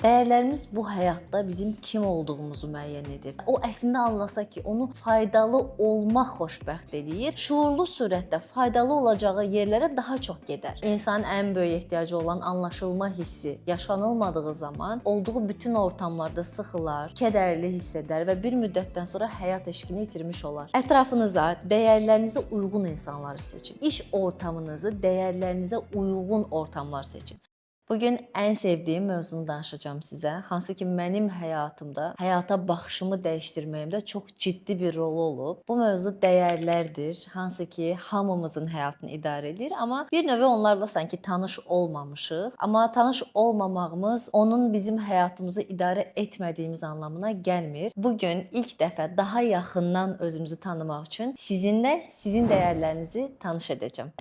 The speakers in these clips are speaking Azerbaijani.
Dəyərlərimiz bu həyatda bizim kim olduğumuzu müəyyən edir. O əslində anlasa ki, onu faydalı olmaq xoşbəxt eləyir, şuurlu surətdə faydalı olacağı yerlərə daha çox gedər. İnsanın ən böyük ehtiyacı olan anlaşılma hissi yaşanılmadığı zaman olduğu bütün ortamlarda sıxılar, kədərli hiss edər və bir müddətdən sonra həyat eşqini itirmiş olar. Ətrafınıza dəyərlərinizə uyğun insanları seçin. İş ortamınızı dəyərlərinizə uyğun ortamlar seçin. Bugün ən sevdiyim mövzunu danışacağım sizə. Hansı ki mənim həyatımda, həyata baxışımı dəyişdirməyimdə çox ciddi bir rolu olub. Bu mövzu dəyərlərdir, hansı ki hamımızın həyatını idarə edir, amma bir növ onlarla sanki tanış olmamışıq. Amma tanış olmamağımız onun bizim həyatımızı idarə etmədiyimiz anlamına gəlmir. Bugün ilk dəfə daha yaxından özümüzü tanımaq üçün sizinlə sizin dəyərlərinizi tanış edəcəm.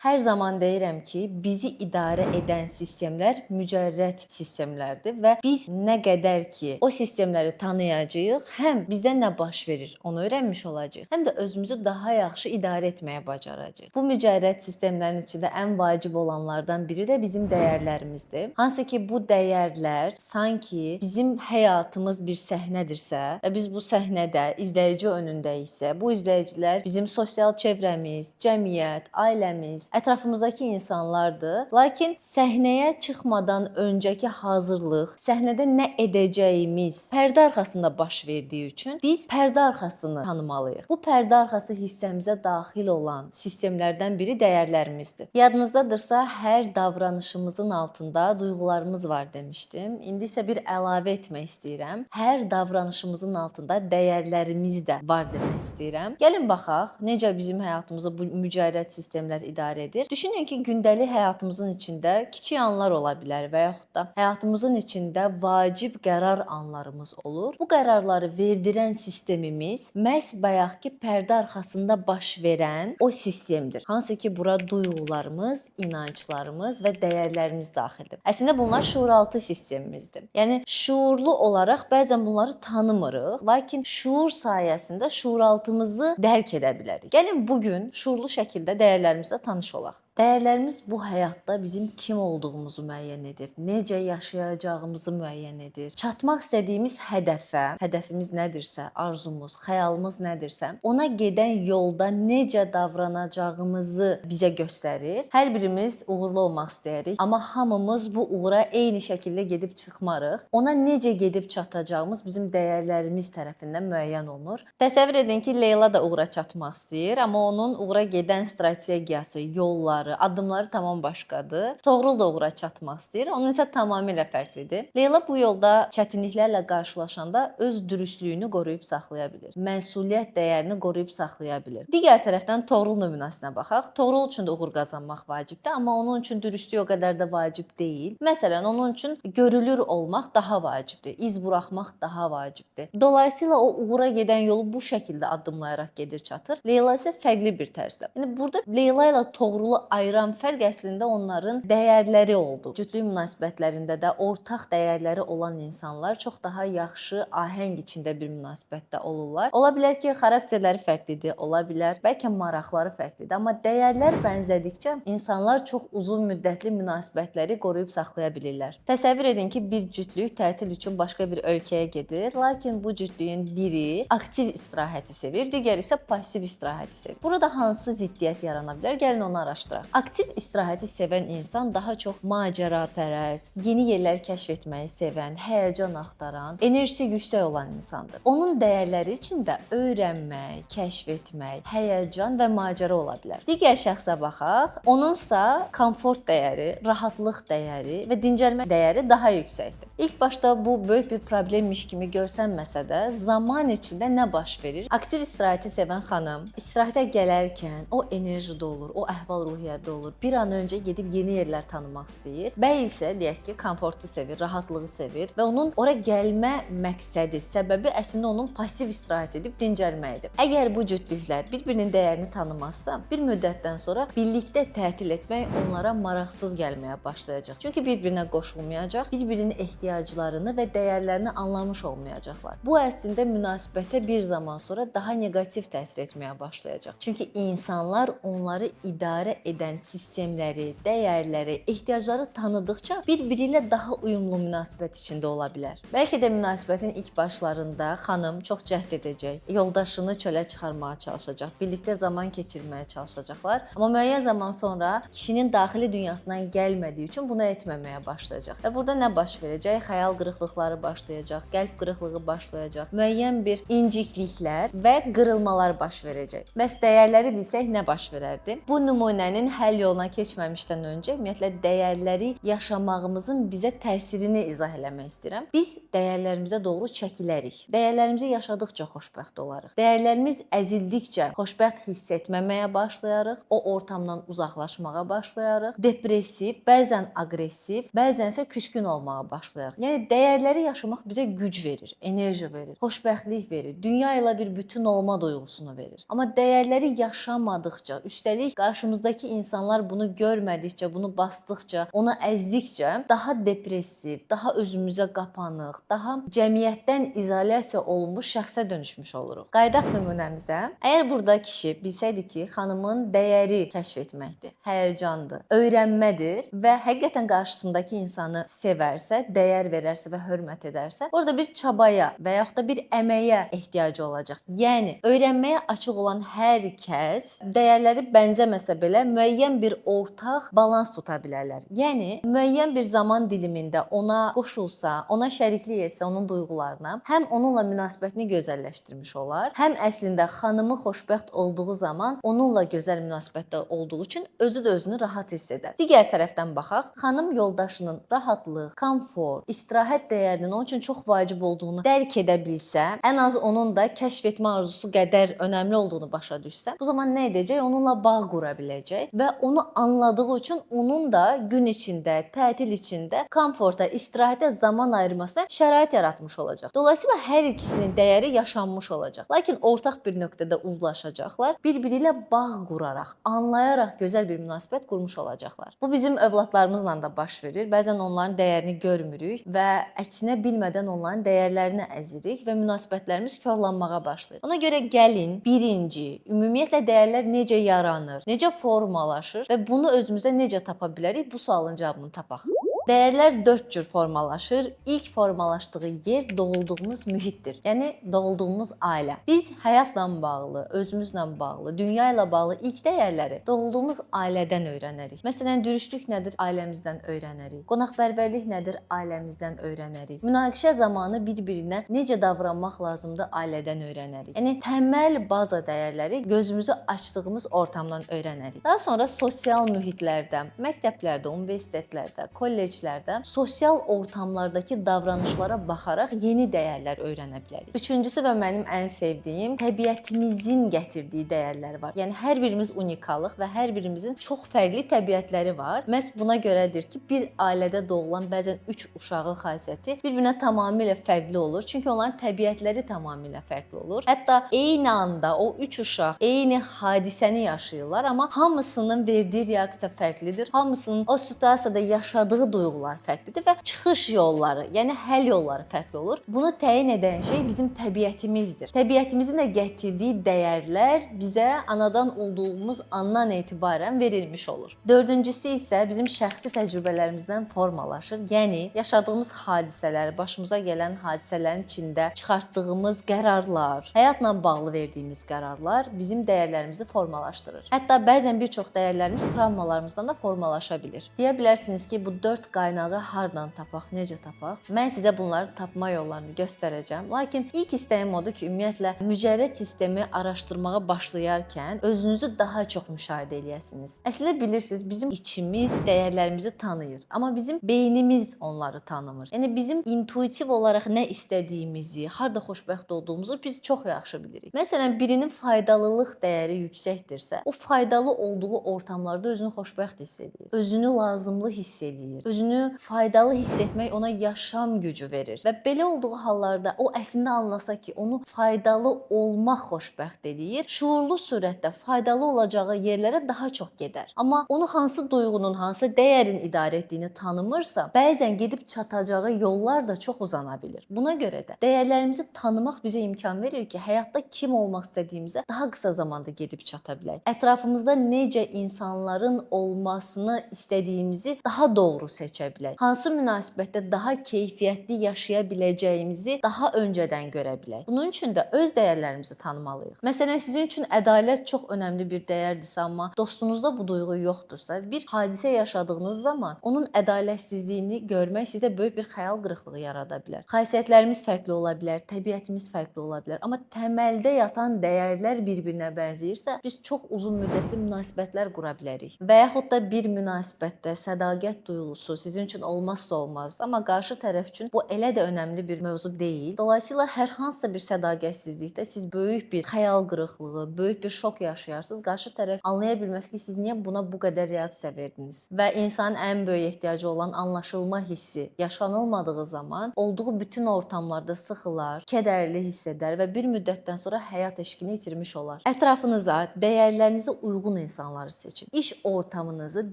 Hər zaman deyirəm ki, bizi idarə edən sistemlər mücərrəd sistemlərdir və biz nə qədər ki o sistemləri tanıyacağıq, həm bizdə nə baş verir onu öyrənmiş olacağıq, həm də özümüzü daha yaxşı idarə etməyə bacaracağıq. Bu mücərrəd sistemlərin içində ən vacib olanlardan biri də bizim dəyərlərimizdir. Hansı ki bu dəyərlər sanki bizim həyatımız bir səhnədirsə və biz bu səhnədə izləyici önündəyiksə, bu izləyicilər bizim sosial çevrəmiz, cəmiyyət, ailəmiz, ətrafımızdakı insanlardır. Lakin səhnəyə çıxmadan öncəki hazırlıq, səhnədə nə edəcəyimiz pərdə arxasında baş verdiyi üçün biz pərdə arxasını tanımalıyıq. Bu pərdə arxası hissəmizə daxil olan sistemlərdən biri dəyərlərimizdir. Yadınızdadırsa, hər davranışımızın altında duyğularımız var demişdim. İndi isə bir əlavə etmək istəyirəm. Hər davranışımızın altında dəyərlərimiz də var demək istəyirəm. Gəlin baxaq, necə bizim həyatımızı bu mücərrəd sistemlər idarə edir. Düşünün ki, gündəlik həyatımızın içində kiçik anlar ola bilər və yaxud da həyatımızın içində vacib qərar anlarımız olur. Bu qərarları verdirən sistemimiz məhz bayaqki pərdə arxasında baş verən o sistemdir. Hansı ki, bura duyğularımız, inanclarımız və dəyərlərimiz daxildir. Əslində bunlar şuuraltı sistemimizdir. Yəni şuurlu olaraq bəzən bunları tanımırıq, lakin şuur sayəsində şuuraltımızı dərk edə bilərik. Gəlin bu gün şuurlu şəkildə dəyərlərimizlə tanış olaq. Dəyərlərimiz bu həyatda bizim kim olduğumuzu müəyyən edir, necə yaşayacağımızı müəyyən edir. Çatmaq istədiyimiz hədəfə, hədəfimiz nədirsə, arzumuz, xəyalımız nədirsə, ona gedən yolda necə davranacağımızı bizə göstərir. Hər birimiz uğurlu olmaq istəyirik, amma hamımız bu uğura eyni şəkildə gedib çıxmarıq. Ona necə gedib çatacağımız bizim dəyərlərimiz tərəfindən müəyyən olunur. Təsəvvür edin ki, Leyla da uğura çatmaq istəyir, amma onun uğura gedən strategiyası, yolları, addımları tamam başqadır. Toğrul da uğura çatmaq istəyir, onun isə tamamilə fərqlidir. Leyla bu yolda çətinliklərlə qarşılaşanda öz dürüstlüyünü qoruyub saxlaya bilir. Məsuliyyət dəyərini qoruyub saxlaya bilir. Digər tərəfdən Toğrul nümunəsinə baxaq. Toğrul üçün də uğur qazanmaq vacibdir, amma onun üçün dürüstlük o qədər də vacib deyil. Məsələn, onun üçün görülür olmaq daha vacibdir, iz buraxmaq daha vacibdir. Dolayısıyla o uğura gedən yolu bu şəkildə addımlayaraq gedir çatır. Leyla isə fərqli bir tərzdə. Yəni burada Leyla ilə Toğrulu ayıran fərq əslində onların dəyərləri oldu. Cütlük münasibətlərində də ortaq dəyərləri olan insanlar çox daha yaxşı ahəng içində bir münasibətdə olurlar. Ola bilər ki, xarakterləri fərqlidir, ola bilər, bəlkə maraqları fərqlidir, amma dəyərlər bənzədikcə insanlar çox uzun müddətli münasibətləri qoruyub saxlaya bilirlər. Təsəvvür edin ki, bir cütlük tətil üçün başqa bir ölkəyə gedir, lakin bu cütlüyün biri aktiv istirahəti sevir, digəri isə pasiv istirahəti sevir. Burada hansı ziddiyyət yarana bilər? Gəlin onu araşdıraq. Aktiv istirahəti sevən insan daha çox macerapərəst, yeni yerlər kəşf etməyi sevən, həyəcan axtaran, enerjisi yüksək olan insandır. Onun dəyərləri içində öyrənmək, kəşf etmək, həyəcan və macəra ola bilər. Digər şəxsə baxaq, onunsa komfort dəyəri, rahatlıq dəyəri və dincəlmə dəyəri daha yüksəkdir. İlk başda bu böyük bir problemmiş kimi görsənməsə də, zaman içində nə baş verir? Aktiv istirahəti sevən xanım istirahətə gələrkən o enerjidə olur, o əhval-ruhiyyədə olur. Bir an öncə gedib yeni yerlər tanımaq istəyir. Bəy isə deyək ki, komfortu sevir, rahatlığı sevir və onun ora gəlmə məqsədi, səbəbi əslində onun pasiv istirahət edib dincəlməyidir. Əgər bu cütlüklər bir-birinin dəyərini tanımazsa, bir müddətdən sonra birlikdə tətil etmək onlara maraqsız gəlməyə başlayacaq. Çünki bir-birinə qoşulmayacaq, bir-birinin ehtiyaclarını və dəyərlərini anlamış olmayacaqlar. Bu əslində münasibətə bir zaman sonra daha neqativ təsir etməyə başlayacaq. Çünki insanlar onları idarə edən sistemləri, dəyərləri, ehtiyacları tanıdıqca bir-biri ilə daha uyumlu münasibət içində ola bilər. Bəlkə də münasibətin ilk başlarında xanım çox cəhd edəcək, yoldaşını çölə çıxarmağa çalışacaq, birlikdə zaman keçirməyə çalışacaqlar. Amma müəyyən zaman sonra kişinin daxili dünyasından gəlmədiyi üçün bunu etməməyə başlayacaq. Və burada nə baş verəcək? Xəyal qırıqlıqları başlayacaq, qəlb qırıqlığı başlayacaq, müəyyən bir incikliklər və qırılmalar baş verəcək. Bəs dəyərləri bilsək nə baş verərdi? Bu nümunənin həll yoluna keçməmişdən öncə ümumiyyətlə dəyərləri yaşamağımızın bizə təsirini izah eləmək istəyirəm. Biz dəyərlərimizə doğru çəkilərik. Dəyərlərimizi yaşadıkca xoşbəxt olarıq. Dəyərlərimiz əzildikcə xoşbəxt hiss etməməyə başlayarıq, o ortamdan uzaqlaşmağa başlayarıq. Depressiv, bəzən aqressiv, bəzən isə küskün olmağa başlayarıq. Yəni dəyərləri yaşamaq bizə güc verir, enerji verir, xoşbəxtlik verir, dünya ilə bir bütün olma duyğusunu verir. Amma dəyərləri yaşamadıqca, üstəlik qarşımızdakı insanlar bunu görmədikcə, bunu basdıqca, onu əzdikcə daha depressiv, daha özümüzə qapanıq, daha cəmiyyətdən izolyasiya olunmuş şəxsə dönüşmüş oluruq. Qayıdaq nümunəmizə. Əgər burada kişi bilsəydi ki, xanımın dəyəri kəşf etməkdir, həyəcandır, öyrənmədir və həqiqətən qarşısındakı insanı sevərsə, dəyər verərsə və hörmət edərsə, orada bir çabaya və yaxud da bir əməyə ehtiyacı olacaq. Yəni öyrənməyə açıq olan hər kəs dəyərləri bənzəməsə belə müəyyən bir ortaq balans tuta bilərlər. Yəni müəyyən bir zaman dilimində ona qoşulsa, ona şəriklik etsə onun duyğularına, həm onunla münasibətini gözəlləşdirmiş olar, həm əslində xanımı xoşbəxt olduğu zaman onunla gözəl münasibətdə olduğu üçün özü də özünü rahat hiss edər. Digər tərəfdən baxaq, xanım yoldaşının rahatlıq, komfort, istirahət dəyərinin onun üçün çox vacib olduğunu dərk edə bilsə, ən az onun da kəşf etmə arzusu qədər önəmli olduğunu başa düşsə, bu zaman nə edəcək? Onunla bağ qura biləcək və onu anladığı üçün onun da gün içində, tətil içində komforta, istirahətə zaman ayırmasına şərait yaratmış olacaq. Dolayısıyla hər ikisinin dəyəri yaşanmış olacaq. Lakin ortaq bir nöqtədə uzlaşacaqlar, bir-biri ilə bağ quraraq, anlayaraq gözəl bir münasibət qurmuş olacaqlar. Bu bizim övladlarımızla da baş verir. Bəzən onların dəyərini görmürük və əksinə bilmədən onların dəyərlərini əzirik və münasibətlərimiz korlanmağa başlayır. Ona görə gəlin birinci, ümumiyyətlə dəyərlər necə yaranır, necə formalaşır və bunu özümüzdə necə tapa bilərik? Bu sualın cavabını tapaq. Dəyərlər 4 cür formalaşır. İlk formalaşdığı yer doğulduğumuz mühitdir. Yəni doğulduğumuz ailə. Biz həyatla bağlı, özümüzlə bağlı, dünya ilə bağlı ilk dəyərləri doğulduğumuz ailədən öyrənərik. Məsələn, dürüstlük nədir? Ailəmizdən öyrənərik. Qonaqpərvərlik nədir? Ailəmizdən öyrənərik. Münaqişə zamanı bir-birinə necə davranmaq lazımdır? Ailədən öyrənərik. Yəni təməl baza dəyərləri gözümüzü açdığımız ortamdan öyrənərik. Daha sonra sosial mühitlərdə, məktəblərdə, universitetlərdə, kolleclərdə, sosial ortamlardakı davranışlara baxaraq yeni dəyərlər öyrənə bilərik. Üçüncüsü və mənim ən sevdiyim təbiətimizin gətirdiyi dəyərlər var. Yəni hər birimiz unikalıq və hər birimizin çox fərqli təbiətləri var. Məhz buna görədir ki, bir ailədə doğulan bəzən 3 uşağın xasiyyəti bir-birinə tamamilə fərqli olur. Çünki onların təbiətləri tamamilə fərqli olur. Hətta eyni anda o 3 uşaq eyni hadisəni yaşayırlar, amma hamısının verdiyi reaksiya fərqlidir. Hamısının o situasiyada yaşadığı duyğular fərqlidir və çıxış yolları, yəni həll yolları fərqli olur. Bunu təyin edən şey bizim təbiətimizdir. Təbiətimizin də gətirdiyi dəyərlər bizə anadan olduğumuz andan etibarən verilmiş olur. Dördüncüsü isə bizim şəxsi təcrübələrimizdən formalaşır. Yəni yaşadığımız hadisələr, başımıza gələn hadisələrin içində çıxartdığımız qərarlar, həyatla bağlı verdiyimiz qərarlar bizim dəyərlərimizi formalaşdırır. Hətta bəzən bir çox dəyərlərimiz travmalarımızdan da formalaşa bilir. Deyə bilərsiniz ki, bu 4 qaynağı hardan tapaq, necə tapaq? Mən sizə bunları tapma yollarını göstərəcəm. Lakin ilk istəyim odur ki, ümumiyyətlə mücərrəd sistemi araşdırmağa başlayarkən özünüzü daha çox müşahidə eləyəsiniz. Əslində bilirsiniz, bizim içimiz dəyərlərimizi tanıyır, amma bizim beynimiz onları tanımır. Yəni bizim intuitiv olaraq nə istədiyimizi, harda xoşbəxt olduğumuzu biz çox yaxşı bilirik. Məsələn, birinin faydalılıq dəyəri yüksəkdirsə, o faydalı olduğu ortamlarda özünü xoşbəxt hiss edir, özünü lazımlı hiss eləyir, özünü Özünü faydalı hiss etmək ona yaşam gücü verir. Və belə olduğu hallarda o əslində anlasa ki, onu faydalı olmaq xoşbəxt eləyir, şuurlu surətdə faydalı olacağı yerlərə daha çox gedər. Amma onu hansı duyğunun, hansı dəyərin idarə etdiyini tanımırsa, bəzən gedib çatacağı yollar da çox uzana bilir. Buna görə də dəyərlərimizi tanımaq bizə imkan verir ki, həyatda kim olmaq istədiyimizə daha qısa zamanda gedib çata bilək. Ətrafımızda necə insanların olmasını istədiyimizi daha doğru seçə bilək. Hansı münasibətdə daha keyfiyyətli yaşaya biləcəyimizi daha öncədən görə bilək. Bunun üçün də öz dəyərlərimizi tanımalıyıq. Məsələn, sizin üçün ədalət çox önəmli bir dəyərdirsə, amma dostunuzda bu duyğu yoxdursa, bir hadisə yaşadığınız zaman onun ədalətsizliyini görmək sizdə böyük bir xəyal qırıqlığı yarada bilər. Xasiyyətlərimiz fərqli ola bilər, təbiətimiz fərqli ola bilər, amma təməldə yatan dəyərlər bir-birinə bənzəyirsə, biz çox uzun müddətli münasibətlər qura bilərik. Və yaxud da bir münasibətdə sədaqət duyğusu sizin üçün olmazsa olmazdır, amma qarşı tərəf üçün bu elə də önəmli bir mövzu deyil. Dolayısıyla hər hansısa bir sədaqətsizlikdə siz böyük bir xəyal qırıqlığı, böyük bir şok yaşayarsınız. Qarşı tərəf anlaya bilməz ki, siz niyə buna bu qədər reaksiya verdiniz? Və insanın ən böyük ehtiyacı olan anlaşılma hissi yaşanılmadığı zaman olduğu bütün ortamlarda sıxılar, kədərli hiss edər və bir müddətdən sonra həyat eşqini itirmiş olar. Ətrafınıza dəyərlərinizə uyğun insanları seçin. İş ortamınızı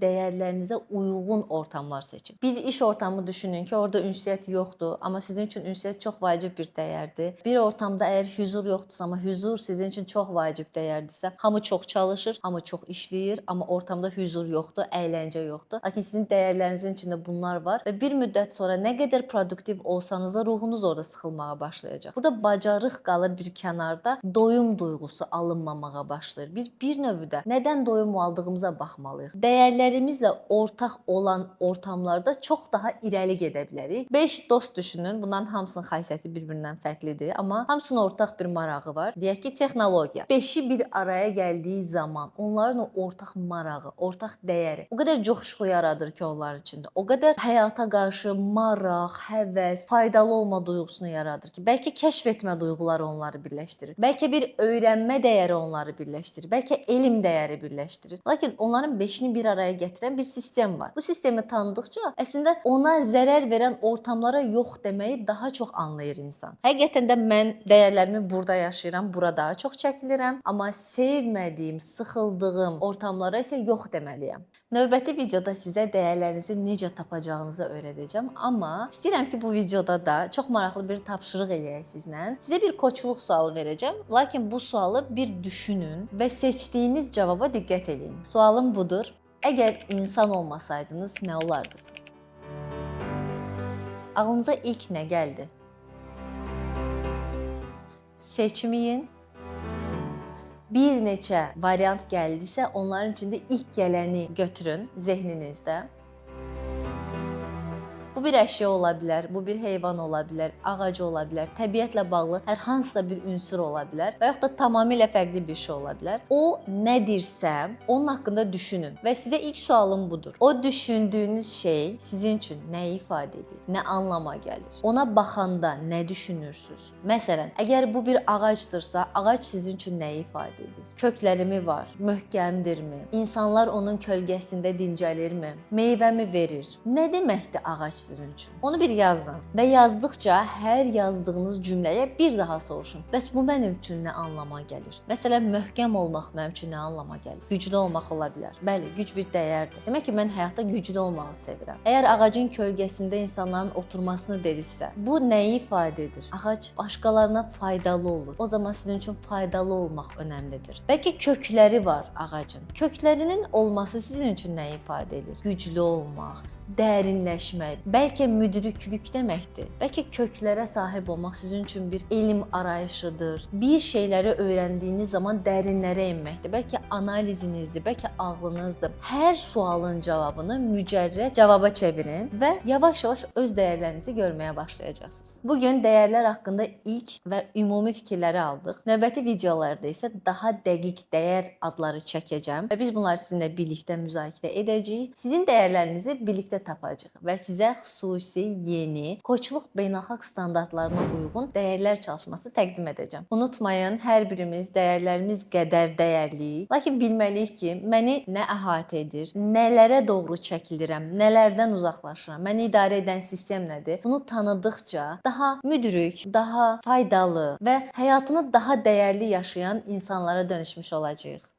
dəyərlərinizə uyğun ortamlar seçin. Bir iş ortamı düşünün ki, orada ünsiyyət yoxdur, amma sizin üçün ünsiyyət çox vacib bir dəyərdir. Bir ortamda əgər hüzur yoxdursa, amma hüzur sizin üçün çox vacib dəyərdirsə, hamı çox çalışır, hamı çox işləyir, amma ortamda hüzur yoxdur, əyləncə yoxdur. Lakin sizin dəyərlərinizin içində bunlar var və bir müddət sonra nə qədər produktiv olsanız da ruhunuz orada sıxılmağa başlayacaq. Burada bacarıq qalır bir kənarda, doyum duyğusu alınmamağa başlayır. Biz bir növdə nədən doyum aldığımıza baxmalıyıq. Dəyərlərimizlə ortaq olan ortamlarda çox daha irəli gedə bilərik. 5 dost düşünün. Bunların hamısının xasiyyəti bir-birindən fərqlidir, amma hamısının ortaq bir marağı var. Deyək ki, texnologiya. 5-i bir araya gəldiyi zaman onların o ortaq marağı, ortaq dəyəri o qədər coşqu yaradır ki, onlar içində. O qədər həyata qarşı maraq, həvəs, faydalı olma duyğusunu yaradır ki, bəlkə kəşf etmə duyğuları onları birləşdirir. Bəlkə bir öyrənmə dəyəri onları birləşdirir. Bəlkə elm dəyəri birləşdirir. Lakin onların 5-ini bir araya gətirən bir sistem var. Bu sistemi tanıdıqca əslində ona zərər verən ortamlara yox deməyi daha çox anlayır insan. Həqiqətən də mən dəyərlərimi burada yaşayıram, bura daha çox çəkilirəm, amma sevmədiyim, sıxıldığım ortamlara isə yox deməliyəm. Növbəti videoda sizə dəyərlərinizi necə tapacağınızı öyrədəcəm, amma istəyirəm ki, bu videoda da çox maraqlı bir tapşırıq eləyək sizlə. Sizə bir koçluq sualı verəcəm, lakin bu sualı bir düşünün və seçdiyiniz cavaba diqqət eləyin. Sualım budur: Əgər insan olmasaydınız, nə olardınız? Ağlınıza ilk nə gəldi? Seçməyin. Bir neçə variant gəldisə, onların içində ilk gələni götürün zehninizdə. Bu bir əşya ola bilər, bu bir heyvan ola bilər, ağac ola bilər, təbiətlə bağlı hər hansısa bir ünsür ola bilər və yaxud da tamamilə fərqli bir şey ola bilər. O nədirsə, onun haqqında düşünün və sizə ilk sualım budur. O düşündüyünüz şey sizin üçün nə ifadə edir? Nə anlama gəlir? Ona baxanda nə düşünürsüz? Məsələn, əgər bu bir ağacdırsa, ağac sizin üçün nə ifadə edir? Kökləri mi var? Möhkəmdirmi? İnsanlar onun kölgəsində dincəlirmi? Meyvəmi verir? Nə deməkdir ağac sizin üçün? Onu bir yazın və yazdıqca hər yazdığınız cümləyə bir daha soruşun. Bəs bu mənim üçün nə anlama gəlir? Məsələn, möhkəm olmaq mənim üçün nə anlama gəlir? Güclü olmaq ola bilər. Bəli, güc bir dəyərdir. Demək ki, mən həyatda güclü olmağı sevirəm. Əgər ağacın kölgəsində insanların oturmasını dedizsə, bu nəyi ifadə edir? Ağac başqalarına faydalı olur. O zaman sizin üçün faydalı olmaq önəmlidir. Bəlkə kökləri var ağacın. Köklərinin olması sizin üçün nəyi ifadə edir? Güclü olmaq, dərinləşmək, bəlkə müdriklük deməkdir. Bəlkə köklərə sahib olmaq sizin üçün bir elm arayışıdır. Bir şeyləri öyrəndiyiniz zaman dərinlərə enməkdir. Bəlkə analizinizdir, bəlkə ağlınızdır. Hər sualın cavabını mücərrəd cavaba çevirin və yavaş-yavaş öz dəyərlərinizi görməyə başlayacaqsınız. Bugün dəyərlər haqqında ilk və ümumi fikirləri aldıq. Növbəti videolarda isə daha dəqiq dəyər adları çəkəcəm və biz bunları sizinlə birlikdə müzakirə edəcəyik. Sizin dəyərlərinizi birlikdə birlikdə tapacağıq və sizə xüsusi yeni koçluq beynəlxalq standartlarına uyğun dəyərlər çalışması təqdim edəcəm. Unutmayın, hər birimiz dəyərlərimiz qədər dəyərliyik. Lakin bilməliyik ki, məni nə əhatə edir, nələrə doğru çəkilirəm, nələrdən uzaqlaşıram, məni idarə edən sistem nədir? Bunu tanıdıqca daha müdrik, daha faydalı və həyatını daha dəyərli yaşayan insanlara dönüşmüş olacağıq.